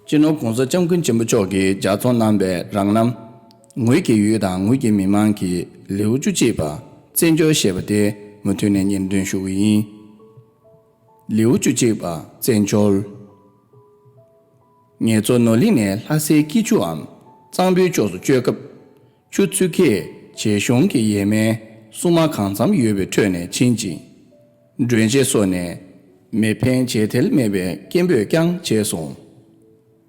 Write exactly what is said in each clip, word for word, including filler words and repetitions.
སྤྱི་ནོར་༸གོང་ས་༸སྐྱབས་མགོན་ཆེན་པོ་མཆོག་གིས་ལྗགས་རྩོམ་གནང་བའི་རང་རྣམ། ངོས་ཀྱི་ཡུལ་དང་ངོས་ཀྱི་མི་མང་གི་ལེའུ་བཅུ་གཅིག་པ། བཙན་བྱོལ་ཞེས་པ་དེ་མུ་མཐུད་ནས་སྙན་སྒྲོན་ཞུ་གི་ཡིན། ལེའུ་བཅུ་གཅིག་པ། བཙན་བྱོལ། ངེད་ཚོ་ནོར་གླིང་ནས་ལྷ་སའི་སྐྱིད་ཆུའམ་གཙང་པོའི་ཕྱོགས་སུ་བསྐྱོད་སྐབས། ཆུ་ཚུད་ཁའི་བྱེ་གཞུང་གི་ཡས་མས་སྲུང་མ་གང་འཚམ་ཡོད་པའི་ཁྲོད་ནས་ཕྱིན་ཅིང་། མགྲོན་ཆས་སོགས་ནས་མེ་འཕེན་བྱེད་ཐལ་མེད་པའི་སྐད་འབོད་ཀྱང་བྱས་སོང་།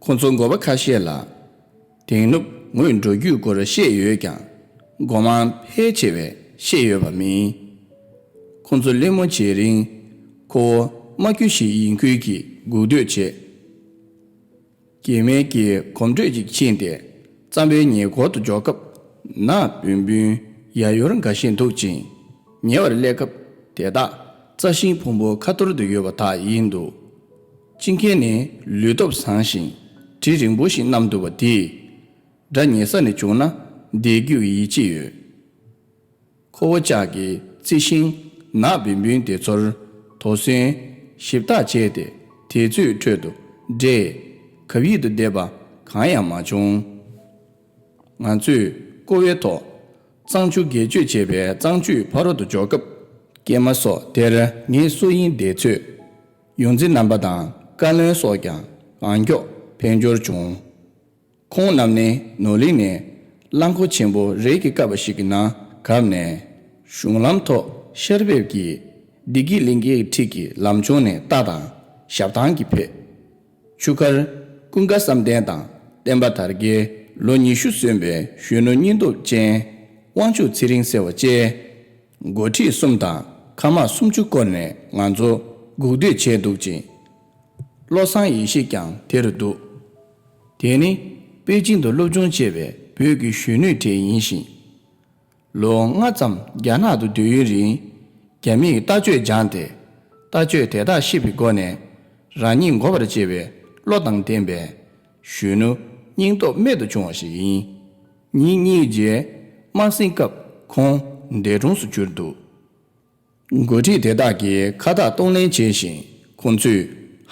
ཁོ་ཚོ་འགོ་པ་ཁ་ཤས་ལ། དེང་ནུབ་ངོས་འགྲོ་རྒྱུའི་སྐོར་བཤད་ཡོད་ཀྱང་། སྒོ་མང་ཕལ་ཆེ་བས་བཤད་ཡོད་པ་མིན། ཁོ་ཚོ་གླེང་མོལ་བྱེད་རིང་། ཁོ་བོ་མ་རྒྱུས་ཤིག་ཡིན་ཁུལ་གྱིས་སྒུག་སྡོད་བྱས། གད་མལ་གྱི་གོམ་བགྲོད་ཅིག་ཕྱིན་ཏེ། གཙང་པོའི་ཉེ་འཁོར་དུ་འབྱོར་སྐབས། ནགས་སྦུན་སྦུན་ཡ་ཡོར་འགའ་ཞིག་འདུག་ཅིང་། ཉེ་བར་སླེབས་སྐབས་དེ་དག་རྩྭ་ཤིང་ཕུང་པོ་ཁ་ཐོར་དུ་ཡོད་པ་དག་ཡིན་འདུག་ཅི་མཁན་ནི་ལུས་སྟོབས་བཟང་ཞིང་གྲི་རིང་པོ་ཞིག་བསྣམས་འདུག་པ་དེས། དགྲ་ཉེ་ས་ནས་བྱུང་ན་བདས་རྒྱུའི་ཡིད་ཆེས་ཡོད། ཁོ་བོ་ཅག་གིས་རྩི་ཤིང་ནགས་སྦུན་སྦུན་དེ་ཚོར་དོགས་ཟོན་ཞིབ་བརྟག་བྱས་ཏེ། དེ་ཚོའི་ཁྲོད་དུ་འདྲེ་གབ་ཡིད་དུ་བསྡད་པ་གང་ཡང་མ་བྱུང་། ང་ཚོས་ཀོ་བའི་ཐོག་གཙང་ཆུ་བརྒལ་སྐྱོད་བྱེད་པའི་གཙང་ཆུའི་ཕ་རོལ་ཏུ་འབྱོར་སྐབས། སྐྱེས་མ་སོགས་དེར་ངེད་སུ་ཡིན་བསྡད་ཚོད། ཡོངས་འཛིན་རྣམ་པ་དང་བཀའ་བློན་སོགས་ཀྱང་ང་མགྱོགས་ཕེབས་འབྱོར་བྱུང་། ཁོང་རྣམས་ནི་ནོར་གླིང་ནས་རླངས་འཁོར་ཆེན་པོ་རེས་ཀྱིས་བཀབ་པ་ཞིག་གི་ནང་བཀབ་ནས། གཞུང་ལམ་ཐོག་ཤར་འབེབས་ཀྱིས་བདེ་སྐྱིད་གླིང་གའི་འཁྲིས་ཀྱི་ལམ་ཆུང་ནས་རྟ་དང་ཞབས་ཐང་གིས་ཕེབས། ཆུ་ཁར་ཀུན་དགའ་བསམ་གཏན་དང་བསྟན་པ་དར་རྒྱས། ལོ་ཉི་ཤུ་སོན་པའི་གཞོན་ནུ་སྙིང་སྟོབས་ཅན་དབང་ཕྱུག་ཚེ་རིང་ཟེར་བ་བཅས། འགོ་ཁྲིད་གསུམ་དང་ཁ་དམག་སུམ་ཅུ་བསྐོར་ནས་ང་ཚོ་སྒུག་སྡོད་བྱས་འདུག་ཅིང་། བློ་བཟང་ཡེ་ཤེས་ཀྱང་དེ་རུ་འདུག་དེ་ནི་པེ་ཅིང་དུ་སློབ་སྦྱོང་བྱས་པའི་བོད་ཀྱི་གཞོན་ནུའི་གྲས་ཡིན་ཞིང་། ལོ་ལྔ་ཙམ་རྒྱ་ནག་ཏུ་སྡོད་ཡུན་རིང་། རྒྱ་མིས་ལྟ་སྤྱོད་སྦྱངས་ཏེ། ལྟ་སྤྱོད་དེ་དག་ཤེས་པའི་སྒོ་ནས། རང་ཉིད་འགོ་བར་བྱེད་པའི་བློ་དང་ལྡན་པའི་གཞོན་ནུ་སྙིང་སྟོབས་རྨད་དུ་བྱུང་བ་ཞིག་ཡིན། ཉིན་གཉིས་རྗེས་དམར་ཟིང་སྐབས་ཁོང་འདས་གྲོངས་སུ་གྱུར་འདུག་འགོ་ཁྲིད་དེ་དག་གིས་ཁ་བཏགས་གཏོང་ལེན་བྱས་ཤིང་། ཁོང་ཚོས་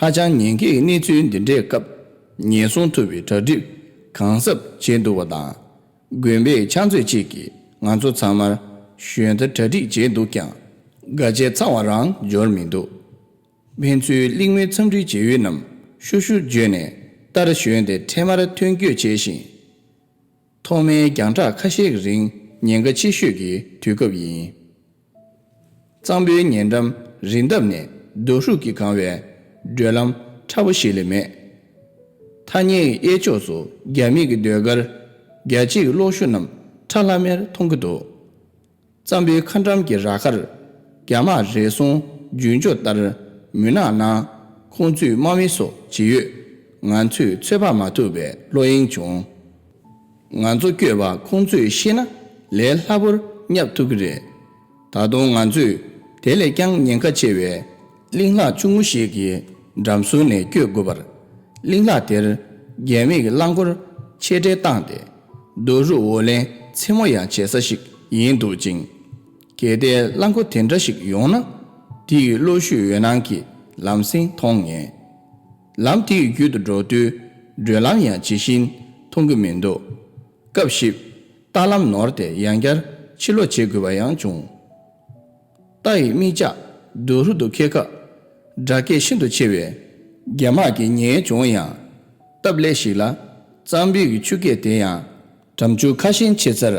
ཧ་ཅང་ཉེན་ཁའི་གནས་ཚུལ་འདི་འདྲའི་སྐབས་ཉེན་སྲུང་ཐུབ་པའི་གྲ་སྒྲིག་གང་ཟབ་བྱས་འདུག་པ་དང་། དགོན་པའི་ཕྱག་མཛོད་ཅིག་གིས་ང་ཚོ་ཚང་མར་ཞོན་རྟ་གྲ་སྒྲིག་བྱས་འདུག་ཀྱང་། སྒ་ཆས་ཚང་བ་རང་འབྱོར་མི་འདུག་ཕན་ཚུན་གླེང་མོལ་འཚམས་འདྲི་བྱེད་ཡུལ་རྣམས་ཤུ་ཤུ་བརྗོད་ནས་རྟར་ཞོན་ཏེ་འཕྲལ་མར་ཐོན་སྐྱོད་བྱས་ཤིང་། ཐོག་མའི་རྒྱང་གྲགས་ཁ་ཤས་ཀྱི་རིང་ཉེན་ཁ་ཆེ་ཤོས་ཀྱི་དུས་སྐབས་ཡིན། གཙང་པོའི་ཉེ་འགྲམ་རི་འདབས་ནས་རྡོ་ཧྲུག་གིས་གང་བའི་བགྲོད་ལམ་ཕྲ་བོ་ཞིག་ལས་མེད། ཐག་ཉེའི་གཡས་ཕྱོགས་སུ་རྒྱ་མི་གི་ཟློས་གར་རྒྱ་ཆེའི་གློག་ཤུགས་རྣམས་ཁྲ་ལྷམ་མེར་མཐོང་གི་འདུག་གཙང་པོའི་ཁ་འགྲམ་གྱི་ར་ཁར་རྒྱ་དམག་རེ་ཟུང་རྒྱུན་སྐྱོར་ལྟར་མུན་ནག་ནང་ཁོང་ཚོས་དམག་མི་སོགས་ཇི་ཡོད་ང་ཚོས་ཚོད་དཔག་མ་ཐུབ་པའི་བློ་གཡེང་བྱུང་། ང་ཚོ་བསྐྱོད་པ་ཁོང་ཚོས་ཤེས་ན་ལས་སླ་པོར་བསྙབ་ཐུབ་ཀྱི་རེད། ད་དུང་ང་ཚོས་དེ་ལས་ཀྱང་ཉེན་ཁ་ཆེ་བའི་གླིང་ལྷག་ཆུང་ངུ་ཞིག་གི་འགྲམ་ཟུར་ནས་བསྐྱོད་དགོས་པར། གླིང་ལྷག་དེར་རྒྱ་མིས་རླངས་འཁོར་ཆེ་གྲས་བཏང་སྟེ། རྡོ་ཧྲུག་འོར་ལེན་མཚན་མོ་ཡང་བྱེད་ས་ཞིག་ཡིན་འདུག་ཅིང་། གལ་ཏེ་རླངས་འཁོར་དེ་འདྲ་ཞིག་ཡོང་ན། དེ་ཡི་གློག་ཤུགས་འོད་སྣང་གིས་ལམ་སེང་མཐོང་ངེས། ལམ་དེ་ཡི་རྒྱུད་དུ་འགྲོ་དུས་བགྲོད་ལམ་ཡང་ཇི་བཞིན་མཐོང་གི་མི་འདུག་སྐབས་ཤིག་རྟ་ལམ་ནོར་ཏེ་ཡང་བསྐྱར་ཕྱིར་ལོག་བྱེད་དགོས་པ་ཡང་བྱུང་། རྟ་ཡི་རྨིག་ལྕགས་རྡོ་ཧྲུག་ཏུ་འཁེལ་སྐབས། སྒྲ་སྐད་ཤིན་ཏུ་ཆེ་བས་རྒྱ་དམག་གིས་ཉན་བྱུང་ཡང་། སྟབས་ལེགས་ཤིག་ལ་གཙང་པོའི་ཆུ་སྐེད་དེ་ཡང་གྲམ་ཆུ་ཁ་ཤས་ཆེ་སར་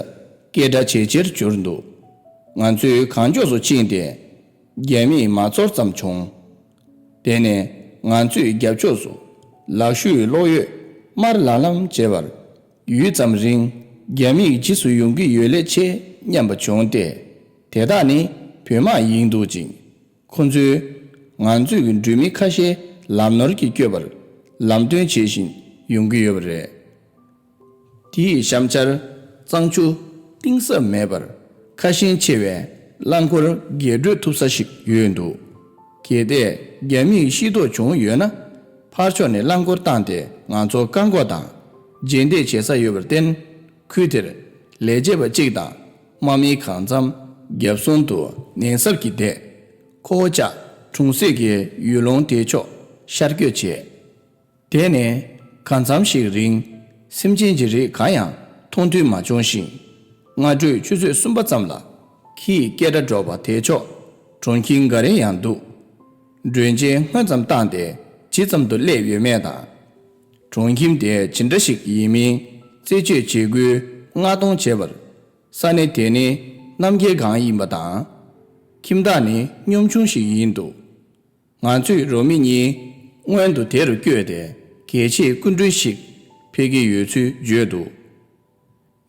སྐད་སྒྲ་ཇེ་ཆེར་གྱུར་འདུག་ང་ཚོས་གངས་ཕྱོགས་སུ་ཕྱིན་ཏེ་རྒྱ་མིས་མ་ཚོར་ཙམ་བྱུང་། དེ་ནས་ང་ཚོས་རྒྱབ་ཕྱོགས་སུ་ལག་ཤུའི་གློག་འོད་དམར་ལམ་ལམ་བྱེད་པར། ཡུད་ཙམ་རིང་རྒྱ་མིས་རྗེས་སུ་ཡོང་གི་ཡོད་ལེ་ཆེ་སྙམ་པ་བྱུང་སྟེ། དེ་དག་ནི་བོད་དམག་ཡིན་འདུག་ཅིང་། ཁོ་ཚོས་ང་ཚོའི་འགྲུལ་མི་ཁ་ཤས་ལམ་ནོར་གྱིས་བསྐྱོད་པར་ལམ་སྟོན་བྱེད་བཞིན་ཡོང་གི་ཡོད་པ་རེད། དེའི་གཤམ་འཆར་གཙང་ཆུ་གཏིང་ཟབ་མེད་པར་ཁ་ཞེང་ཆེ་བས་རླངས་འཁོར་རྒྱས་བགྲོད་ཐུབ་ས་ཞིག་ཡོད་འདུག་གལ་ཏེ་རྒྱ་མིས་ཤེས་རྟོགས་བྱུང་ཡོད་ན། ཕར་ཕྱོགས་ནས་རླངས་འཁོར་བཏང་སྟེ་ང་ཚོ་བཀག་འགོག་དང་རྗེས་འདེད་བྱེད་ས་ཡོད་པར་བརྟེན། ཁུལ་དེར་ལས་བྱེད་པ་གཅིག་དང་དམག་མི་གང་འཚམ་རྒྱབ་གསུམ་དུ་ནན་གསབ་ཀྱིས་བསྡད། ཁོ་བོ་ཅག་གྲོང་གསེབ་ཀྱི་ཡུལ་ལུང་དེའི་ཕྱོགས་ཤར་བསྐྱོད་བྱས། དེ་ནས་ གང་འཚམ་ཞིག་རིང་སེམས་ཅན་གྱི་རིགས་གང་ཡང་མཐོང་ཐོས་མ་བྱུང་ཞིང་། སྔ་དྲོའི་ཆུ་ཚོད་གསུམ་པ་ཙམ་ལ་ཁྱིའི་སྐད་སྒྲ་སྒྲོག་པ་དེ་ཕྱོགས་གྲོང་ཁྱིམ་འགའ་རེ་ཡང་འདུག་མགྲོན་ཆས་སྔོན་ཙམ་བཏང་སྟེ་ཇི་ཙམ་དུ་སླེབས་ཡོད་མེད་དང་། གྲོང་ཁྱིམ་དེ་ཇི་འདྲ་ཞིག་ཡིན་མིན་རྩད་གཅོད་བྱེད་དགོས་མངགས་གཏོང་བྱས་པར། ས་གནས་དེ་ནི་གནམ་རྒྱལ་སྒང་ཡིན་པ་དང་། ཁྱིམ་བདག་ནི་གཉོམ་ཆུང་ཞིག་ཡིན་འདུག་ང་ཚོས་རོགས་མི་གཉིས་སྔོན་དུ་དེ་རུ་བསྐྱོད་དེ་གལ་ཆེའི་སྐུ་མགྲོན་ཞིག་ཕེབས་ཀྱི་ཡོད་ཚུལ་བརྗོད་འདུག་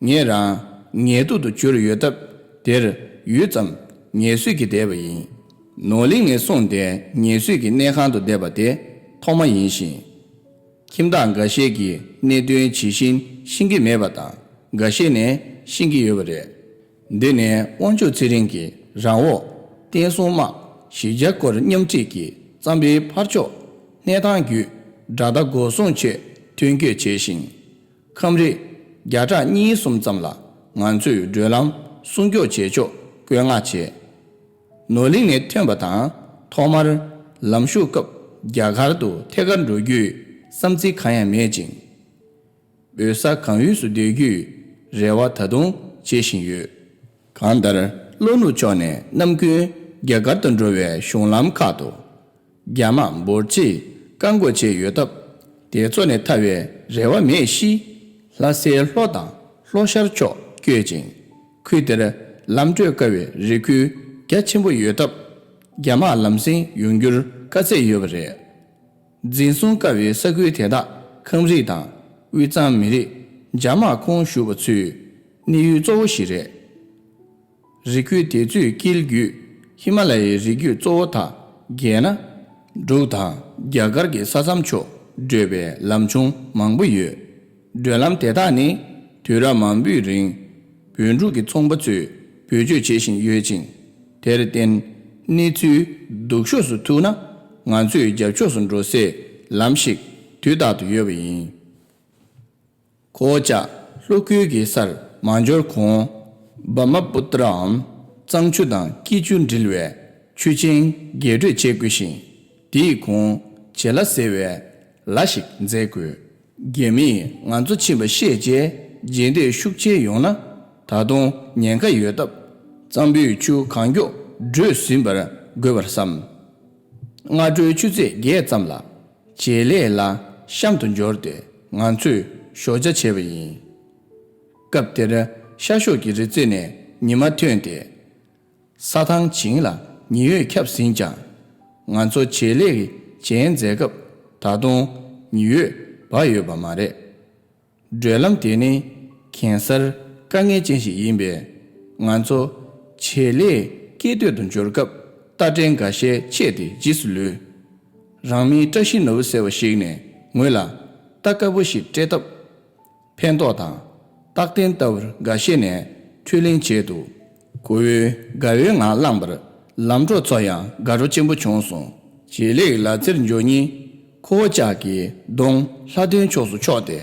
ངེད་རང་ངལ་དུབ་ཏུ་གྱུར་ཡོད་སྟབས་དེར་ཡུད་ཙམ་ངལ་གསོས་ཀྱིས་བསྡད་པ་ཡིན། ནོར་གླིང་ནས་སོང་སྟེ་ངལ་གསོས་ཀྱི་གནས་ཁང་དུ་བསྡད་པ་དེ་ཐོག་མ་ཡིན་ཞིང་། ཁྱིམ་བདག་འགའ་ཤས་ཀྱིས་གནད་དོན་ཇི་བཞིན་ཤེས་ཀྱི་མེད་པ་དང་འགའ་ཤས་ནས་ཤེས་ཀྱི་ཡོད་པ་རེད། འདི་ནས་དབང་ཕྱུག་ཚེ་རིང་གིས་རང་འོག་བསྟན་སྲུང་དམག་གཞིས་ཆགས་སྐོར་མཉམ་ཁྲིད་ཀྱིས་གཙང་པའི་ཕར་ཕྱོགས་གནས་སྟངས་བརྒྱུད་དགྲ་ཟླ་སྒོ་སྲུང་ཆེད་ཐོན་སྐྱོད་བྱས་ཤིང་། ཁམས་རིགས་བརྒྱ་ཕྲག་གཉིས་གསུམ་ཙམ་ལ་ང་ཚོས་མགྲོན་ལམ་སྲུང་སྐྱོབ་བྱེད་ཕྱོགས་བཀོད་མངགས་བྱས། ནོར་གླིང་ནས་ཐོན་པ་དང་ཐོག་མར་ལམ་ཞུགས་སྐབས་རྒྱ་གར་དུ་ཐད་ཀར་འགྲོ་རྒྱུའི་བསམ་ཚུལ་གང་ཡང་མེད་ཅིང་། བོད་ས་གང་ཡུལ་སུ་སྡོད་རྒྱུའི་རེ་བ་ད་དུང་བྱེད་བཞིན་ཡོད། གང་ལྟར་ལྷོ་ནུབ་ཕྱོགས་ནས་གནམ་དགུན་རྒྱ་གར་དུ་འགྲོ་བའི་གཞུང་ལམ་ཁག་ཏུ་རྒྱ་དམག་འབོར་ཆེས་བཀག་འགོག་བྱས་ཡོད་སྟབས། དེ་ཚོ་ནས་ཐར་བའི་རེ་བ་མེད་གཤིས། ལྷ་སའི་ལྷོ་དང་ལྷོ་ཤར་ཕྱོགས་བསྐྱོད་ཅིང་། ཁུལ་དེར་ལམ་བགྲོད་དཀའ་བའི་རི་ཁུལ་རྒྱ་ཆེན་པོ་ཡོད་སྟབས། རྒྱ་དམག་ལམ་སེང་ཡོང་རྒྱུར་དཀའ་ཚེགས་ཡོད་པ་རེད། འཛིན་བཟུང་དཀའ་བའི་ས་ཁུལ་དེ་དག་ཁམས་རིགས་དང་དབུས་གཙང་མི་རིགས། རྒྱ་དམག་ཁོངས་ཞུགས་པ་ཚོའི་གནས་ཡུལ་གཙོ་བོ་ཞིག་རེད། རི་ཁུལ་དེ་ཚོའི་དཀྱིལ་བརྒྱུད་ཧི་མ་ལ་ཡའི་རི་རྒྱུད་གཙོ་བོ་དག་བརྒལ་ན། འབྲུག་དང་རྒྱ་གར་གྱི་ས་མཚམས་ཕྱོགས་བགྲོད་པའི་ལམ་ཆུང་མང་པོ་ཡོད། བགྲོད་ལམ་དེ་དག་ནི་དུས་རབས་མང་པོའི་རིང་བོད་འབྲུག་གི་ཚོང་པ་ཚོས་བེད་སྤྱོད་བྱེད་བཞིན་ཡོད་ཅིང་། དེར་བརྟེན་གནས་ཚུལ་སྡུག་ཕྱོགས་སུ་ཐུག་ན། ང་ཚོས་རྒྱབ་ཕྱོགས་སུ་འགྲོ་སའི་ལམ་ཞིག་དུས་རྟག་ཏུ་ཡོད་པ་ཡིན། ཁོ་ཅག་ལྷོ་ཁུལ་གྱི་སར་མ་འབྱོར་གོང་། བྷ་མ་པུ་ཏྲའམ་གཙང་ཆུ་དང་སྐྱིད་ཆུ་འདྲིལ་བའི་ཆུ་ཆེན་རྒལ་གྲོད་བྱེད་དགོས་ཤིང་། དེའི་གོང་བྱེ་ལ་ཟེར་བའི་ལ་ཞིག་འཛེག་དགོས། རྒྱ་མིས་ང་ཚོ་ཕྱིན་པ་ཤེས་རྗེས་རྗེས་འདེད་ཤུགས་ཆེ་ཡོང་ན། ད་དུང་ཉེན་ཁ་ཡོད་སྟབས། གཙང་པོའི་ཆུ་གང་མགྱོགས་བགྲོད་ཟིན་པར་དགོས་པར་བསམ། སྔ་དྲོའི་ཆུ་ཚོད་བརྒྱད་ཙམ་ལ། བྱེ་ལས་ལ་གཤམ་དུ་འབྱོར་ཏེ་ང་ཚོས་ཞོགས་ཇ་བྱས་པ་ཡིན། སྐབས་དེར་ཤར་ཕྱོགས་ཀྱི་རི་རྩེ་ནས་ཉི་མ་ཐོན་ཏེ། ས་ཐང་བྱིངས་ལ་ཉི་འོད་ཁྱབ་ཟིན་ཀྱང་། ང་ཚོ་བྱེ་ལས་ཀྱི་གྱེན་འཛེགས་སྐབས་ད་དུང་ཉི་འོད་བབས་ཡོད་པ་མ་རེད། བགྲོད་ལམ་དེ་ནི་གེ་སར་དཀའ་ངལ་ཅན་ཞིག་ཡིན་པས། ང་ཚོ་བྱེ་ལས་སྐྱེས་སྟོད་དུ་འབྱོར་སྐབས་རྟ་དྲེལ་འགའ་ཤས་ཆད་དེ་རྗེས་སུ་ལུས། རང་མིང་བཀྲ་ཤིས་ནོར་བུ་ཟེར་བ་ཞིག་ནས་ངོས་ལ་རྟ་དཀར་པོ་ཞིག་སྤྲད་སྟབས། ཕན་ཐོགས་དང་རྟག་བརྟན་ལྟ་བུར་འགའ་ཤས་ནས་འཁྲུལ་ལེན་བྱས་འདུག་ཁོ་བོས་དགའ་བོའི་ངང་བླངས་པར་ལམ་གྲོགས་ཚོ་ཡང་དགའ་སྤྲོ་ཆེན་པོ་བྱུང་སོང་། བྱེ་ལས་ལ་རྩེར་འཇོག་ཉིན། ཁོ་བོ་ཅག་གི་གདོང་ལྷ་ལྡན་ཕྱོགས་སུ་ཕྱོགས་ཏེ་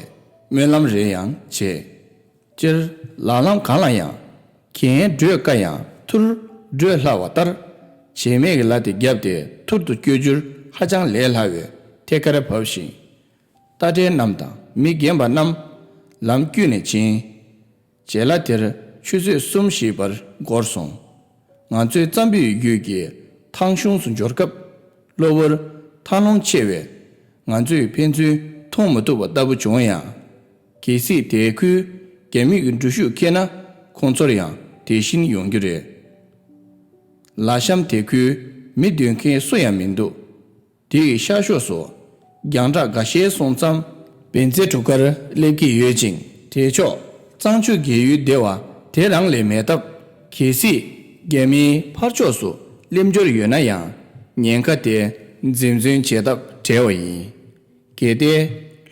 སྨོན་ལམ་རེ་ཡང་བྱས། སྤྱིར་ལ་ལམ་གང་ལ་ཡང་གྱེན་བགྲོད་དཀའ་ཡང་ཐུར་བགྲོད་སླ་བ་ལྟར། བྱེ་མའི་ལ་དེ་བརྒྱབ་སྟེ་ཐུར་དུ་བསྐྱོད་རྒྱུར་ཧ་ཅང་ལས་སླ་བས་ཐད་ཀར་བབས་ཤིང་། རྟ་དྲེལ་རྣམས་དང་མི་རྒན་པ་རྣམས་ལམ་དཀྱུས་ནས་ཕྱིན། བྱེ་ལ་དེར་ཆུ་ཚོད་གསུམ་ཞིག་བར་འགོར་སོང་། ང་ཚོའི་རྩམ་པའི་རྒྱུད་ཀྱི་ཐང་གཞུང་སུ་འབྱོར་སྐབས། གློ་བུར་ཐང་ལྷུང་ཆེ་བས། ང་ཚོས་ཕན་ཚུན་མཐོང་མ་ཐུབ་པ་ལྟ་བུ་བྱུང་ཡང་། གལ་སྲིད་དེ་ཁུལ་རྒྱ་མི་གི་འགྲུལ་བཞུད་འཁེལ་ན། ཁོང་ཚོར་ཡང་དེ་བཞིན་ཡོང་རྒྱུ་རེད། ལ་གཤམ་དེ་ཁུལ་མི་སྡོད་མཁན་སུ་ཡང་མི་འདུག་དེའི་ཤར་ཕྱོགས་སུ་རྒྱང་གྲགས་འགའ་ཤས་སོང་ཙང་། བེན་ཙེ་གྲུ་ཁར་སླེབས་ཀྱི་ཡོད་ཅིང་། དེ་ཕྱོགས་གཙང་ཆུ་རྒལ་ཡུལ་སྡེ་བ་དེ་རང་ལས་མེད་སྟབས། གལ་སྲིད་རྒྱ་མིའི་ཕར་ཕྱོགས་སུ་སླེབས་འབྱོར་ཡོད་ན་ཡང་། ཉེན་ཁ་དེ་འཛེམ་ཟོན་བྱེད་ཐབས་བྲལ་བ་ཡིན། གལ་ཏེ་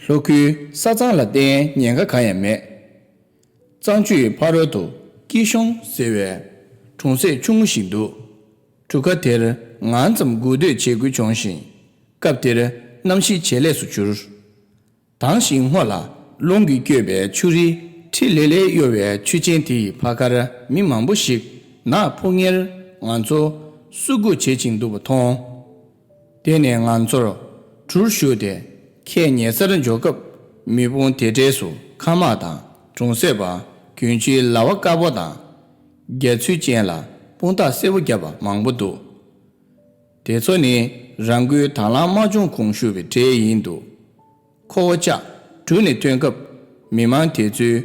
ལྷོ་ཁུལ་ས་གཙང་ལ་བརྟེན་ཉེན་ཁ་གང་ཡང་མེད། གཙང་ཆུའི་ཕ་རོལ་དུ་སྐྱིད་གཤོངས་ཟེར་བའི་གྲོང་གསེབ་ཆུང་ངུ་ཞིག་འདུག་གྲུ་ཁ་དེར་ངང་ཙམ་སྒུག་སྡོད་བྱེད་དགོས་བྱུང་ཞིང་། སྐབས་དེར་གནམ་གཤིས་ཇེ་ལེགས་སུ་གྱུར། དྭངས་ཤིང་སྔོ་ལ་རླུང་གིས་བསྐྱོད་པའི་ཆུ་རིས་ཁྲི་ལེ་ལེ་གཡོ་བའི་ཆུ་ཆེན་དེ་ཡི་ཕར་ཁར་མི་མང་པོ་ཞིག་ནགས་ཕུ་ངེར་ང་ཚོ་བསུ་སྒུག་བྱེད་ཅིང་འདུག་པ་མཐོང་། དེ་ནས་ང་ཚོར་གྲུར་ཞུགས་ཏེ་ཁའི་ཉེ་སར་འཇོག་སྐབས། མི་དཔུང་དེ་གྲས་སུ་ཁ་དམག་དང་གྲོང་གསེབ་པ། གྱོན་ཆས་ལྭ་བ་དཀར་པོ་དང་། རྒྱ་ཚུལ་ཅན་ལ་དཔུང་རྟགས་སེར་པོ་བརྒྱབ་པ་མང་པོ་འདུག་དེ་ཚོ་ནི་རང་འགུལ་དང་བླངས་དམག་སྦྱོང་ཁོངས་ཞུགས་པའི་གྲས་ཡིན་འདུག་ཁོ་བོ་ཅག་གྲུ་ནས་ཐོན་སྐབས་མི་མང་དེ་ཚོས་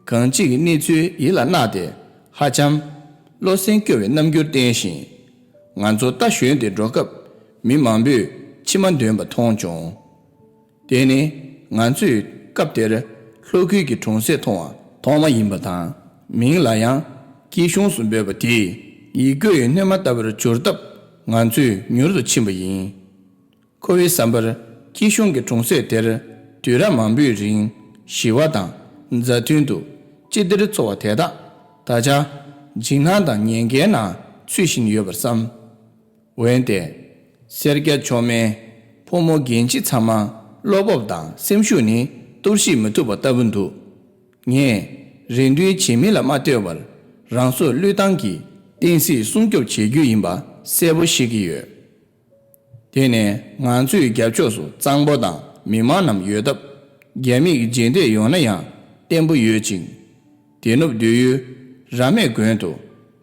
གང་ཅིའི་གནས་ཚུལ་ཡིད་ལ་བརྣགས་ཏེ་ཧ་ཅང་བློ་སེམས་སྐྱོ་བའི་རྣམ་འགྱུར་བསྟན་ཞིང་། ང་ཚོ་རྟ་ཞོན་ཏེ་འགྲོ་སྐབས་མི་མང་པོས་མཆི་མ་འདོན་པ་མཐོང་བྱུང་། དེ་ནི་ང་ཚོས་སྐབས་དེར་ལྷོ་ཁུལ་གྱི་གྲོང་གསེབ་མཐོང་བ་ཐོག་མ་ཡིན་པ་དང་། མིང་ལ་ཡང་སྐྱིད་གཤོངས་སུ་འབོད་པ་དེས་ཡིད་སྐྱོ་ཡི་སྣོན་མ་ལྟ་བུར་གྱུར་སྟབས་ང་ཚོས་མྱུར་དུ་ཕྱིན་པ་ཡིན། ཁོ་བོའི་བསམ་པར་སྐྱིད་གཤོངས་ཀྱི་གྲོང་གསེབ་དེར་དུས་རབས་མང་པོའི་རིང་ཞི་བ་དང་མཛའ་མཐུན་དུ་ཅི་བདེར་འཚོ་བ་དེ་དག་ད་ཆ་འཇིགས་སྣང་དང་ཉེན་ཁའི་ནང་ཚུད་བཞིན་ཡོད་པར་བསམ། འོན་ཏེ། སེར་སྐྱ་མཆོག་དམན་ཕོ་མོ་རྒན་བྱིས་ཚང་མ་བློ་སྤོབས་དང་སེམས་ཤུགས་ནི་གཏོར་བཤིག་མི་ཐུབ་པ་ལྟ་བུ་འདུག་ངས་རེ་འདུན་བྱེད་མིན་ལ་མ་ལྟོས་པར་རང་སྲོག་བློས་བཏང་གིས་བསྟན་སྲིད་སྲུང་སྐྱོབ་བྱེད་རྒྱུ་ཡིན་པ་གསལ་པོ་ཤེས་ཀྱི་ཡོད། དེ་ནས་ང་ཚོའི་རྒྱབ་ཕྱོགས་སུ་གཙང་པོ་དང་མི་མང་རྣམས་ཡོད་སྟབས་རྒྱ་མིས་རྗེས་འདེད་ཡོང་ན་ཡང་བརྟན་པོ་ཡོད་ཅིང་། དེ་ནུབ་སྡོད་ཡུལ་ར་སྨད་དགོན་དུ་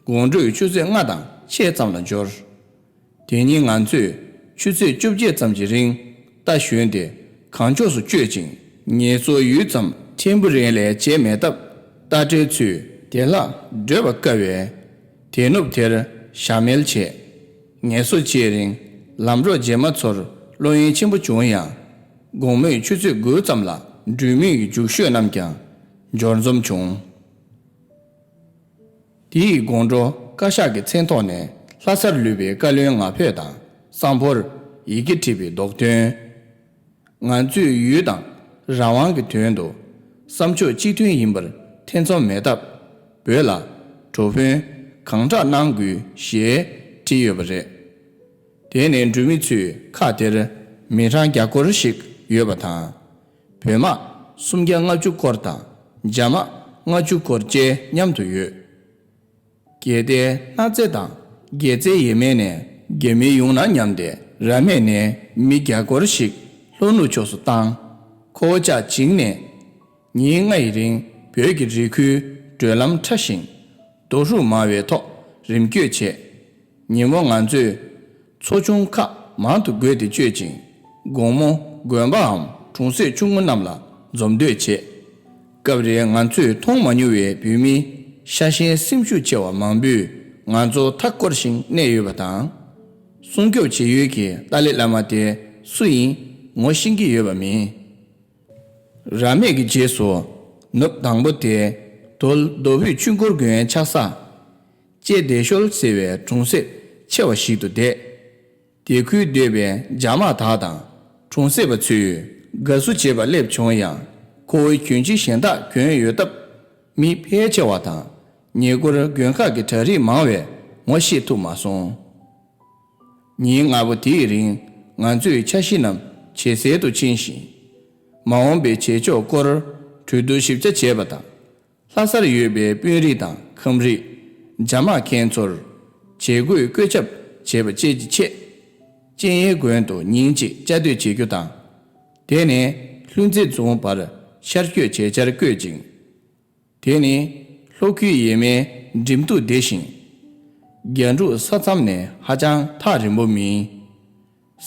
དགོང་དྲོའི་ཆུ་ཚོད་ལྔ་དང་ཕྱེད་ཙམ་ལ་འབྱོར། དེ་ཉིན་ང་ཚོས་ཆུ་ཚོད་བཅོ་བརྒྱད་ཙམ་གྱི་རིང་རྟ་ཞོན་ཏེ་གངས་ཕྱོགས་སུ་བསྐྱོད་ཅིང་ངལ་གསོ་ཡུད་ཙམ་ཕྲན་བུ་རེ་ལས་བྱས་མེད་སྟབས་རྟ་དྲེལ་ཚོས་དེ་ལ་བགྲོད་པ་དཀའ་བས། དེ་ནུབ་དེར་ཞག་མལ་བྱས། ངལ་གསོ་བྱེད་རིང་ལམ་གྲོགས་རྗེས་མ་ཚོར་བློ་གཡེང་ཆེན་པོ་བྱུང་ཡང་། དགོང་མོའི་ཆུ་ཚོད་དགུ་ཙམ་ལ་འགྲུལ་མི་ཡི་རྒྱུགས་ཤོས་རྣམས་ཀྱང་འབྱོར་འཛོམས་བྱུང་། དེའི་དགོང་དྲོ་བཀའ་ཤག་གི་མཚན་ཐོག་ནས་ལྷ་སར་ལུས་པའི་བཀའ་བློན་ང་ཕོད་དང་སང་ཕོར་ཡི་གེ་བྲིས་པའི་རྡོག་ཐོན། ང་ཚོས་ཡུལ་དང་རང་དབང་གི་དོན་དུ་བསམ་ཕྱོགས་གཅིག་མཐུན་ཡིན་པར་ཐེ་ཚོམ་མེད་སྟབས་བོད་ལ་གྲོ་ཕོན་གང་དྲག་གནང་དགོས་ཞེས་བྲིས་ཡོད་པ་རེད། དེ་ནས་འགྲུལ་མི་ཚོའི་ཁག་དེར་མི་གྲངས་བརྒྱ་སྐོར་ཞིག་ཡོད་པ་དང་། བོད་དམག་སུམ་བརྒྱ་ལྔ་བཅུ་སྐོར་དང་རྒྱ་དམག་ལྔ་བཅུ་སྐོར་བཅས་མཉམ་དུ་ཡོད། གལ་ཏེ་སྣ་རྩེ་དང་རྒྱལ་རྩེ་ཡས་མས་ནས་རྒྱ་མི་ཡོང་ན་སྙམ་སྟེ་ར་སྨད་ནས་མི་བརྒྱ་སྐོར་ཞིག་ལྷོ་ནུབ་ཕྱོགས་སུ་བཏང་། ཁོ་བོ་ཅག་བྱིངས་ནས་ཉིན་ལྔ་ཡི་རིང་བོད་ཀྱི་རི་ཁུལ་བགྲོད་ལམ་ཕྲ་ཞིང་རྡོ་ཧྲུག་མང་བའི་ཐོག་རིམ་བསྐྱོད་བྱས། ཉིན་མོ་ང་ཚོས་མཚོ་ཆུང་ཁག་མང་དུ་བགོས་ཏེ་བསྐྱོད་ཅིང་དགོང་མོ་དགོན་པའམ་གྲོང་གསེབ་ཆུང་ངུ་རྣམས་ལ་འཛོམས་སྡོད་བྱས། སྐབས་རེ་ང་ཚོས་མཐོང་མ་མྱོང་བའི་བོད་མི་ཤ་ཞེན་སེམས་ཤུགས་ཆེ་བ་མང་པོས་ང་ཚོ་མཐའ་བསྐོར་ཞིང་གནས་ཡོད་པ་དང་། སྲུང་སྐྱོབ་བྱེད་ཡུལ་གྱི་ཏཱ་ལའི་བླ་མ་དེ་སུ་ཡིན་ངོ་ཤེས་ཀྱི་ཡོད་པ་མིན། རབ་གནས་ཀྱི་རྗེས་སུ་ནུབ་དང་པོ་དེ་དོལ་རྡོ་བོད་ཆོས་འཁོར་དགོན་ཆགས་ས་ལྕེ་བདེ་ཤོལ་ཟེར་བའི་གྲོང་གསེབ་ཆེ་བ་ཞིག་ཏུ་བསྡད། དེ་ཁུལ་སྡོད་པའི་རྒྱ་དམག་དག་དང་གྲོང་གསེབ་པ་ཚོས་དགའ་བསུ་བྱེད་པར་སླེབས་བྱུང་ཡང་། ཁོ་བོའི་གྱོན་ཆས་གཞན་དག་གྱོན་ཡོད་སྟབས་མི་ཕལ་ཆེ་བ་དང་ཉེ་འཁོར་དགོན་ཁག་གི་གྲྭ་རིགས་མང་བས་ངོ་ཤེས་ཐུབ་མ་སོང་། ཉིན་ལྔ་པོ་དེའི་རིང་ང་ཚོས་འཆར་གཞི་རྣམས་ཇེ་གསལ་དུ་ཕྱིན་ཞིང་། མ་འོངས་པའི་བྱེད་ཕྱོགས་སྐོར་གྲོས་བསྡུར་ཞིབ་ཆ་བྱས་པ་དང་། ལྷ་སར་ཡོད་པའི་དཔོན་རིགས་དང་ཁམས་རིགས། རྒྱ་དམག་མཁན་ཚོར་བྱེད་སྒོའི་བཀོད་ཁྱབ་བྱས་པ་བཅས་ཀྱི་ཆེད། སྤྱན་གཡས་དགོན་དུ་ཉིན་གཅིག་བཅའ་སྡོད་བྱེད་རྒྱུ་དང་། དེ་ནས་ལྷུན་རྩེ་རྫོང་བར་ཤར་བསྐྱོད་བྱེད་འཆར་བཀོད་ཅིང་། དེ་ནི་ལྷོ་ཁུལ་ཡས་མས་འགྲིམ་འདུག་བདེ་ཞིང་། རྒྱ་འབྲུག་ས་མཚམས་ནས་ཧ་ཅང་ཐག་རིང་པོ་མིན།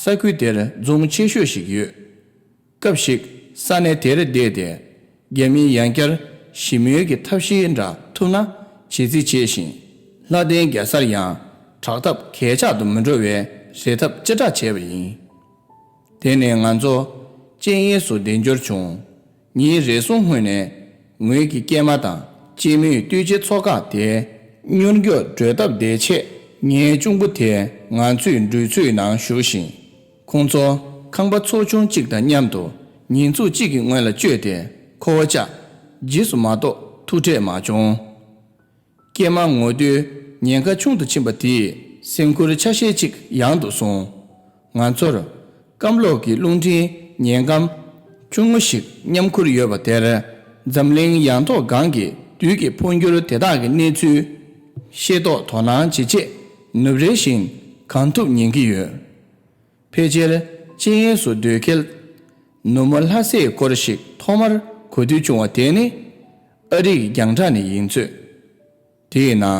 ས་ཁུལ་དེར་རྫོང་ཆེ་ཤོས་ཤིག་ཡོད། སྐབས་ཤིག་ས་གནས་དེར་བསྡད་དེ་རྒྱ་མིའི་ཡང་བསྐྱར་ཞི་མོལ་གྱི་ཐབས་ཤེས་འདྲ་ཐུབ་ན་བྱེད་རྩིས་བྱས་ཤིང་། ལྷ་ལྡན་རྒྱལ་སར་ཡང་དྲག་ཐབས་གས་ཆག་ཏུ་མི་འགྲོ་བའི་རེ་ཐབས་ཅི་དྲག་བྱས་པ་ཡིན། དེ་ནས་ང་ཚོ་སྤྱན་གཡས་སུ་བདེ་འབྱོར་བྱུང་། ཉིན་རེ་ཟུང་སྔོན་ནས་ངོས་ཀྱི་སྐྱེས་མ་དང་སྐྱེས་མོས་སྟོད་ཆའི་ཚོགས་ཁག་དེ་མྱུར་མགྱོགས་བགྲོད་སྟབས་བདེ་ཆེད་ངའི་གཅུང་པོ་དེ་ང་ཚོའི་འགྲུལ་ཚོགས་ནང་ཞུགས་ཤིང་། ཁོང་ཚོ་ཁང་པ་ཚོགས་ཆུང་གཅིག་དང་མཉམ་དུ་ཉིན་ཚོགས་གཅིག་གི་སྔོན་ལ་བསྐྱོད་དེ་ཁོ་བོ་ཅག་རྗེས་སུ་མ་གཏོགས་ཐུག་འཕྲད་མ་བྱུང་། སྐྱེས་མ་ངོ་དུས་ཉེན་ཁ་ཆུང་དུ་ཕྱིན་པ་དེས་སེམས་ཁུར་ཆ་ཤས་ཅིག་ཡང་དུ་སོང་། ང་ཚོར་སྐམ་ལོག་གི་རླུང་འཕྲིན་ཉེན་སྒམ་ཆུང་ངུ་ཞིག་མཉམ་ཁུར་ཡོད་པ་དེར་འཛམ་གླིང་ཡང་ཐོག་སྒང་གི་དུས་ཀྱི་འཕོ་འགྱུར་དེ་དག་གི་གནས་ཚུལ་ཤེས་རྟོགས་དོ་སྣང་བྱེད་ཆེད་ནུབ་རེ་བཞིན་གང་ཐུབ་ཉན་གྱི་ཡོད། ཕལ་ཆེར་སྤྱན་གཡས་སུ་སྡོད་ཁེལ། ནུབ་མོ་ལྷ་སའི་སྐོར་ཞིག་ཐོག་མར་གོ་ཐོས་བྱུང་བ་དེ་ནི་ཨ་རིའི་རྒྱང་བསྒྲགས་ནས་ཡིན་ཚོད། དེའི་ནང་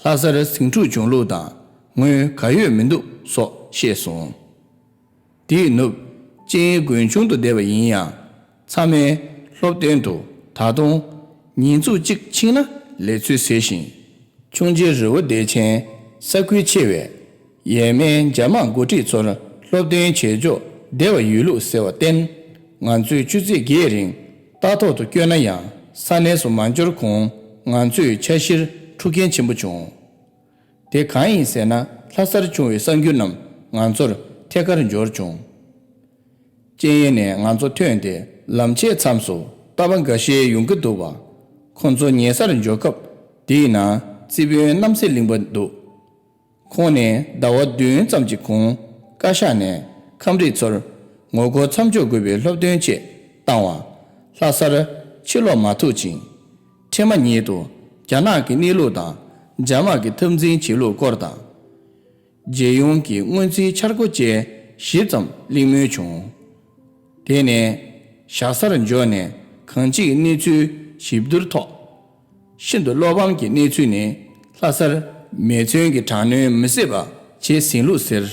ལྷ་སར་ཟིང་འཁྲུག་བྱུང་ལུགས་དང་དངུལ་ག་ཡོད་མི་འདུག་སོགས་བཤད་སོང་། དེའི་ནུབ་ཅན་དགོན་ཆུང་དུ་བསྡད་པ་ཡིན་ཡང་ཚང་མས་སློབ་སྟོན་དུ་ད་དུང་ཉིན་ཚུགས་གཅིག་ཕྱིན་ན་ལེགས་ཚུལ་ཟེར་ཞིང་། ཆུང་ཆེ་རི་བོ་བདེ་ཆེན་ས་ཁུལ་ཆེ་བས་ཡས་མས་རྒྱ་དམག་འགོ་ཁྲིད་ཚོར་སློབ་སྟོན་བྱེད་ཕྱོགས་བདེ་བ་ཡོད་ལུགས་ཟེར་བར་བརྟེན། ང་ཚོས་ཆུ་ཚོད་བརྒྱད་རིང་ལྟ་ཐོག་ཏུ་བསྐྱོད་ན་ཡང་ས་གནས་སུ་མ་འབྱོར་གོང་ང་ཚོས་འཆར་གཞིར་འཁྲུག་རྐྱེན་ཆེན་པོ་བྱུང་། དེ་གང་ཡིན་ཟེར་ན་ལྷ་སར་བྱུང་བའི་གསར་འགྱུར་རྣམས་ང་ཚོར་ཐད་ཀར་འབྱོར་བྱུང་། ཅན་ཡན་ནས་ང་ཚོ་ཐོན་ཏེ་ལམ་ཆས་མཚམས་སུ་རྟ་པ་འགའ་ཤས་ཡོང་གི་འདུག་པ། ཁོ་ཚོ་ཉེ་སར་འབྱོར་སྐབས་དེའི་ནང་རྩིས་དཔོན་རྣམ་སྲས་གླིང་པ་འདུག་ཁོང་ནས་ཟླ་བ་བདུན་ཙམ་གྱི་གོང་བཀའ་ཤག་ནས་ཁམས་རིགས་ཚོར་ངོ་རྒོལ་མཚམས་འཇོག་དགོས་པའི་སློབ་སྟོན་ཆེད་བཏང་བ། ལྷ་སར་ཕྱིར་ལོག་མ་ཐུབ་ཅིང་། འཕྲལ་མ་ཉིད་དུ་རྒྱ་ནག་གི་གནས་ལུགས་དང་རྒྱ་དམག་གི་འཐབ་འཛིང་བྱེད་ལུགས་སྐོར་དང་། རྒྱལ་ཡོངས་ཀྱི་སྔོན་རྩིས་འཆར་སྒོ་བཅས་ཞིབ་ཙམ་གླེང་མོལ་བྱུང་། དེ་ནས་བཞག་སར་འབྱོར་ནས་གང་ཅིའི་གནས་ཚུལ་ཞིབ་བསྡུར་ཐོག་ཤིན་ཏུ་བློ་ཕམ་གྱི་གནས་ཚུལ་ནི་ལྷ་སར་མེ་མཚོན་གྱི་དྲག་གནོན་མི་བཟད་པ་བྱེད་ཟིན་ལུགས་ཟེར།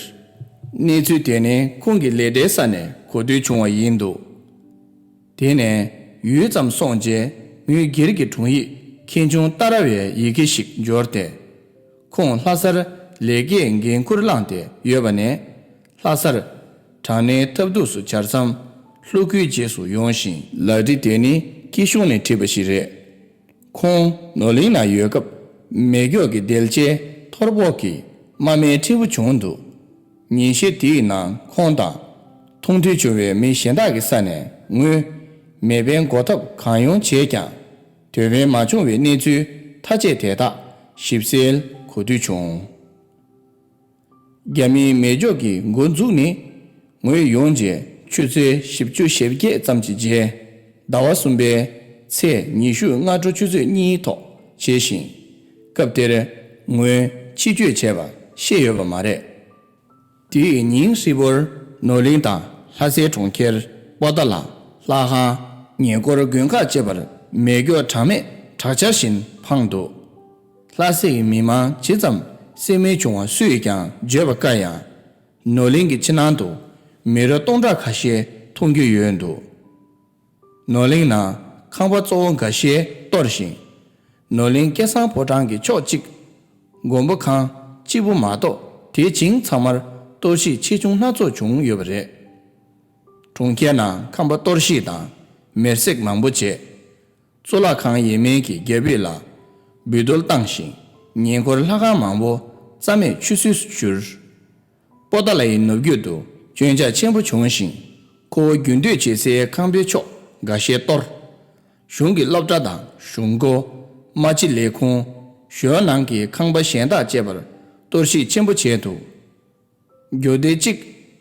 གནས་ཚུལ་དེ་ནི་ཁོང་གི་ལས་གྲྭའི་ས་ནས་གོ་ཐོས་བྱུང་བ་ཡིན་འདུག་དེ་ནས་ཡུད་ཙམ་སོང་རྗེས་ངོས་སྒེར་གྱི་དྲུང་ཡིག་མཁན་ཆུང་ཏཱ་ར་བའི་ཡི་གེ་ཞིག་འབྱོར་ཏེ། ཁོང་ལྷ་སར་ལས་ཀའི་འགན་ཁུར་བླངས་ཏེ་ཡོད་པ་ནས། ལྷ་སར་དྲག་གནོན་ཐབས་སྡུག་སུ་བྱར་མཚམས་ལྷོ་ཁུལ་རྗེས་སུ་ཡོང་ཞིང་། ལག་བྲིས་དེ་ནི་སྐྱིད་གཤོངས་ནས་བྲིས་པ་ཞིག་རེད། ཁོང་ནོར་གླིང་ན་ཡོད་སྐབས་མེ་སྒྱོགས་ཀྱི་དལ་ཆས་ཐོར་བོག་གིས་དམའ་མའི་འཕྲལ་བུ་བྱུང་འདུག་ཉིན་ཤས་དེའི་ནང་ཁོང་དང་མཐོང་ཐོས་བྱུང་བའི་མི་གཞན་དག་གི་ས་ནས་ངོས་མེ་འཕེན་འགོག་ཐབས་གང་ཡོང་བྱས་ཀྱང་། དོན་ཕན་མ་བྱུང་བའི་གནས་ཚུལ་མཐའ་དཔྱད་དེ་དག་ཞིབ་གསལ་གོ་ཐོས་བྱུང་། རྒྱ་མིའི་མེ་སྒྱོགས་ཀྱི་འགོ་འཛུགས་ནི་ངོས་ཡོང་རྗེས་ཆུ་ཚོད་བཞི་བཅུ་ཞེ་བརྒྱད་ཙམ་གྱི་རྗེས། ཟླ་བ་གསུམ་པའི་ཚེས་ཉི་ཤུ་སྔ་དྲོ་ཆུ་ཚོད་གཉིས་ཐོག་བྱས་ཤིང་། སྐབས་དེར་ངོས་ཕྱི་སྐྱོད་བྱས་པ་ཤེས་ཡོད་པ་མ་རེད། དེའི་ཉིན་ཧྲིལ་པོར་ནོར་གླིང་དང་ལྷ་སའི་གྲོང་ཁྱེར་པོ་ཏཱ་ལ། ལྷ་ཁང་། ཉེ་འཁོར་དགོན་ཁག་བཅས་པར་མེ་སྒྱོགས་གྲངས་མེད་དྲག་ཆར་བཞིན་འཕངས་འདུག་ལྷ་སའི་མི་མང་ཇི་ཙམ་སེམས་མེད་བྱུང་བ་སུས་ཀྱང་བརྗོད་པ་དཀའ་ཡང་། ནོར་གླིང་གི་ཕྱི་ནང་དུ་མི་རོ་སྟོང་ཕྲག་ཁ་ཤས་མཐོང་རྒྱུ་ཡོད་འདུག་ནོར་གླིང་ནང་ཁང་པ་གཙོ་བོ་འགའ་ཤས་གཏོར་ཞིང་། ནོར་གླིང་སྐལ་བཟང་ཕོ་བྲང་གི་ཕྱོགས་གཅིག་མགོན་པོ་ཁང་གཅིག་པུ་མ་གཏོགས་དེ་བྱིངས་ཚང་མར་གཏོར་བཤིག་ཆེ་ཆུང་སྣ་ཚོགས་བྱུང་ཡོད་པ་རེད། གྲོང་ཁྱེར་ནང་ཁང་པ་གཏོར་བཤིག་དང་མེར་སྲེག་མང་པོ་བྱས། གཙུག་ལག་ཁང་ཡས་མས་ཀྱི་རྒྱ་ཕིབས་ལ་འབུད་རྡོལ་བཏང་ཞིང་། ཉེ་འཁོར་ལྷ་ཁང་མང་པོ་རྩ་མེད་ཆུད་ཟོས་སུ་གྱུར། པོ་ཏཱ་ལའི་ནུབ་རྒྱུད་དུ་སྐྱོན་ཆག་ཆེན་པོ་བྱུང་ཞིང་། ཁོ་བོ་རྒྱུན་སྡོད་བྱེད་སའི་ཁང་པའི་ཕྱོགས་འགའ་ཤས་གཏོར། གཞུང་གི་སློབ་གྲྭ་དང་གཞུང་སྒོ། རྨ་ཆུ་ལས་ཁུངས། ཞོལ་ནང་གི་ཁང་པ་གཞན་དག་བཅས་པར་གཏོར་བཤིག་ཆེན་པོ་བྱས་འདུག་རྒྱུག་སྟེ་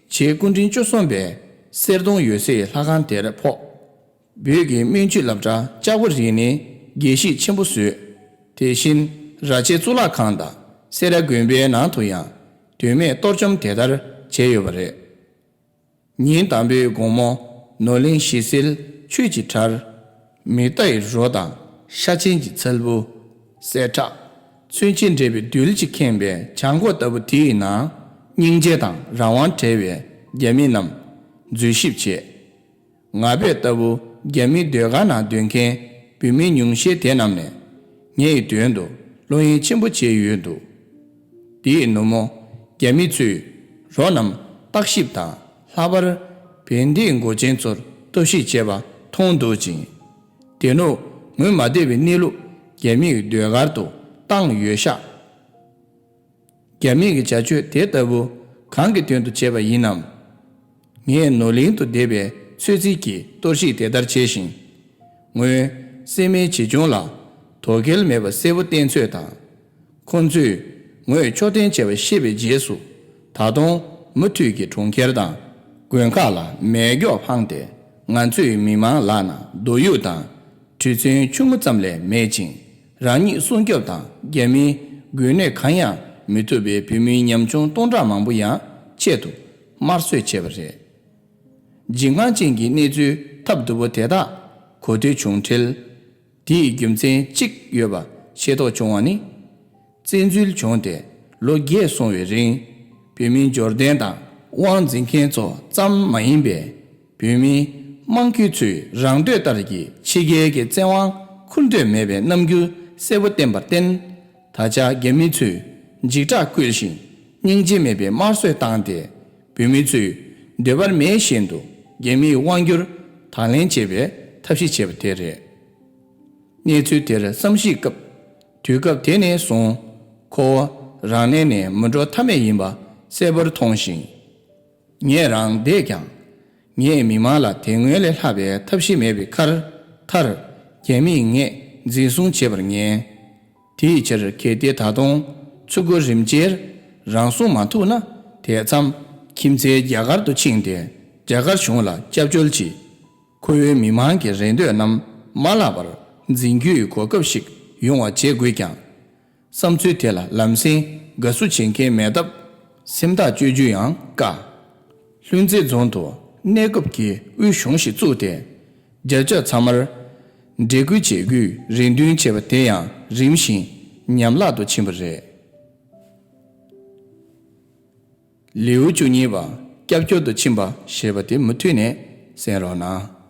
གཅིག་བྱས་སྐུ་ཕྲེང་བཅུ་གསུམ་པའི་གསེར་གདུང་ཡོད་སའི་ལྷ་ཁང་དེར་ཕོག་བོད་ཀྱི་སྨན་བཅོས་སློབ་གྲྭ་ལྕགས་པོ་རི་ནི་དགྱེས་གཞི་ཆེན་པོ་བཟོས། དེ་བཞིན་ར་ཆེན་གཙུག་ལག་ཁང་དང་སེ་ར་དགོན་པའི་ནང་དུ་ཡང་དོན་མེད་གཏོར་བཅོམ་དེ་ལྟར་བྱས་ཡོད་པ་རེད། ཉིན་དང་པོའི་དགོང་མོ་ནོར་གླིང་ཞི་བསིལ་ཆོས་ཀྱི་གྲྭར། མེ་རྟའི་རོ་དང་ཤ་ཆེན་གྱི་ཚལ་བུ། གསེར་ཁྲག་མཚོན་ཆས་འདྲེས་པའི་རྡུལ་གྱིས་ཁེངས་པའི་བྱང་ཁོག་ལྟ་བུ་དེའི་ནང་སྙིང་རྗེ་དང་རང་དབང་བྲལ་བའི་རྒྱ་མི་རྣམས་འཛུལ་ཞིབ་བྱས། ང་ཕོད་ལྟ་བུ་རྒྱ་མིའི་ཟློས་གར་ནང་སྡོད་མཁན་བོད་མི་ཉུང་ཤས་དེ་རྣམས་ནས་ངའི་དོན་དུ་བློ་གཡེང་ཆེན་པོ་བྱས་ཡོད་འདུག་དེའི་ནུབ་མོ་རྒྱ་མི་ཚོས་རོ་རྣམས་བརྟག་ཞིབ་དང་། ལྷག་པར་བན་དེའི་འགོ་ཆེན་ཚོར་གཏོར་བཤིག་བྱས་པ་མཐོང་འདུག་ཅིང་། དེ་ནུབ་ངོས་མ་བསྡད་པའི་གནས་ལུགས་རྒྱ་མིའི་ཟློས་གར་དུ་བཏང་ཡོད་ཤག་རྒྱ་མི་གི་བྱ་སྤྱོད་དེ་ལྟ་བུ་གང་གི་དོན་དུ་བྱས་པ་ཡིན་ནམ། ངས་ནོར་གླིང་དུ་བསྡད་པའི་ཚོད་རྩིས་ཀྱིས་གཏོར་བཤིག་དེ་ལྟར་བྱས་ཤིང་། ངོས་སེམས་མའི་བྱིས་ཆུང་ལ་དོ་གལ་མེད་པ་གསལ་པོ་བསྟན་ཚོད་དང་། ཁོང་ཚོས་ངོས་འཕྱོག་འཐེན་བྱས་པ་ཤེས་པའི་རྗེས་སུ། ད་དུང་མུ་མཐུད་ཀྱིས་གྲོང་ཁྱེར་དང་དགོན་ཁག་ལ་མེ་སྒྱོགས་འཕངས་ཏེ། ང་ཚོའི་མི་མང་ལག་ན་རྡོ་དབྱུག་དང་གྲི་མཚོན་ཆུང་ངུ་ཙམ་ལས་མེད་ཅིང་། རང་ཉིད་སྲུང་སྐྱོབ་དང་རྒྱ་མིའི་འགོས་ནད་གང་ཡང་མི་ཐུབ་པའི་བོད་མི་ཉམ་ཆུང་སྟོང་ཕྲག་མང་པོ་ཡང་ཆེད་དུ་དམར་གསོད་བྱས་པ་རེད། འཇིགས་སྣང་ཅན་གྱི་གནས་ཚུལ་ཐབས་སྡུག་པོ་དེ་དག་གོ་ཐོས་བྱུང་འཕྲལ། དེའི་རྒྱུ་མཚན་གཅིག་ཡོད་པ་ཤེས་རྟོགས་བྱུང་བ་ནི། བཙན་འཛུལ་བྱུང་སྟེ་ལོ་བརྒྱད་སོང་བའི་རིང་། བོད་མིའི་འབྱོར་ལྡན་དང་དབང་འཛིན་མཁན་ཚོ་ཙམ་མ་ཡིན་པའི་བོད་མིའི་དམངས་ཁུལ་ཚོའི་རང་འདོད་ལྟར་གྱི་ཕྱི་རྒྱལ་གྱི་བཙན་དབང་འཁུར་འདོད་མེད་པའི་རྣམ་འགྱུར་གསལ་པོ་བསྟན་པར་བརྟེན། ད་ཆ་རྒྱ་མི་ཚོས་འཇིགས་སྐྲག་བསྐུལ་ཞིང་སྙིང་རྗེ་མེད་པའི་དམར་གསོད་བཏང་སྟེ། བོད་མི་ཚོས་འདོད་པར་མེད་བཞིན་དུ་རྒྱ་མིའི་དབང་བསྒྱུར་དང་ལེན་བྱེད་པའི་ཐབས་ཤེས་བྱས་པ་དེ་རེད། གནས་ཚུལ་དེར་བསམ་གཞིགས་སྐབས། དུས་སྐབས་དེ་ནས་བཟུང་ཁོ་བོ་རང་གནས་ནས་མི་འགྲོ་ཐབས་མེད་ཡིན་པ་གསལ་པོར་མཐོང་ཞིང་། ངས་རང་བསྡད་ཀྱང་། ངས་མི་མང་ལ་དེ་སྔོན་ལས་ལྷག་པའི་ཐབས་ཤེས་མེད་པའི་ཁར། མཐར་རྒྱ་མིས་ངས་འཛིན་བཟུང་བྱས་པར་ངེས། དེའི་ཕྱིར་གལ་ཏེ་ད་དུང་ཚུར་རྒོལ་རིམ་བྱེད་རང་སྲུང་མ་ཐུབ་ན། དེ་མཚམས་ཁྱིམ་མཚེས་རྒྱ་གར་དུ་ཕྱིན་ཏེ་རྒྱ་གར་གཞུང་ལ་སྐྱབས་བཅོལ་གྱིས། ཁོ་བོའི་མི་མང་གི་རེ་འདོད་རྣམས་མ་བརླག་པར་འཛིན་རྒྱུའི་གོ་སྐབས་ཤིག་ཡོང་བ་བྱེད་དགོས་ཀྱང་། བསམ་ཚུལ་དེ་ལ་ལམ་སེང་དགའ་བསུ་བྱེད་མཁན་མེད་སྟབས། སེམས་ཐག་གཅོད་རྒྱུ་ཡང་དཀའ། ལྷུན་རྩེ་རྫོང་དུ་གནས་སྐབས་ཀྱི་དབུས་གཞུང་ཞིག་བཙུགས་ཏེ། རྒྱ་ཆེ་ཚང་མར་འབྲེལ་སྐུལ་བྱེད་དགོས་རེ་འདུན་བྱས་པ་དེ་ཡང་རིམ་བཞིན་ཉམས་བརླག་ཏུ་ཕྱིན་པ་རེད། ལེའུ་བཅུ་གཉིས་པ། སྐྱབས་བཅོལ་དུ་ཕྱིན་པ་ཞེས་པ་དེ་མུ་མཐུད་ནས་གསན་རོགས་གནང་།